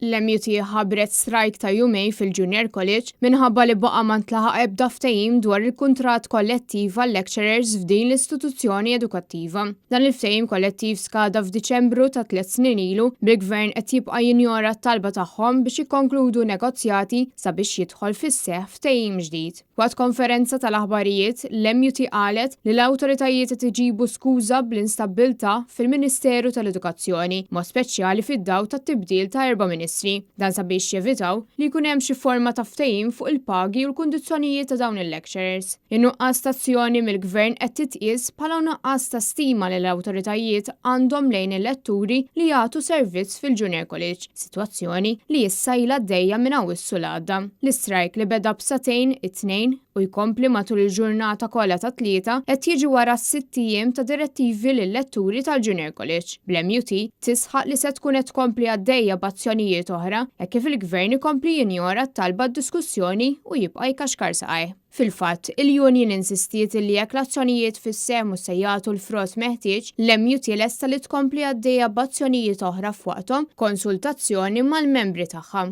L-MUT ħabbret strajk ta' jumejn fil-Junior College minħabba li baqa' ma ntlaħaq ebda ftehim dwar il-kuntratt kollettiv għal-lecturers f'din l-istituzzjoni edukattiva. Dan il-ftehim kollettiv skada f'Diċembru ta' 3 snin ilu, bil-gvern qed jibqa' jinjora t-talba tagħhom biex jikkonkludu negozjati sabiex jidħol fis-seħħ ftehim ġdid. Waqt konferenza tal-aħbarijiet, l-MUT qalet li l-awtoritajiet qed iġibu skuża bl-instabbiltà fil-Ministeru tal-Edukazzjoni, mod speċjali fid-dawl tat-tibdil ta' erba' ministri. Dan sabiex jevitaw li jkun hemm xi forma ta' ftehim fuq il-pagi u l-kundizzjonijiet ta' dawn il-lecturers. In-nuqqas ta' azzjoni mill-gvern qed titqies bħala nuqqas ta' stima li l-awtoritajiet għandhom lejn il-letturi li jagħtu servizz fil-Junior College, sitwazzjoni li issa ilha għaddejja minn Awwissu li għadda. L-istrajk, li beda b'sagħtejn it-Tnejn u jkompli matul il-ġurnata kollha tat-Tlieta, qed jiġi wara 6 ijiem ta' direttivi lil-letturi tal-Junior College. Bl-MUT tisħaq li se tkun qed tkompli għaddejja b'azzjonijiet oħra hekk kif il-gvern ikompli jinjora t-talba diskussjoni u jibqa' jkaxkar saqajh. Fil-fatt, il-union insistiet li jekk l-azzjonijiet fis-seħ mhux se jagħtu l-frott meħtieġ, l-MUT lesta li tkompli għaddejja b'azzjonijiet oħra f'waqthom konsultazzjoni mal-membri tagħha.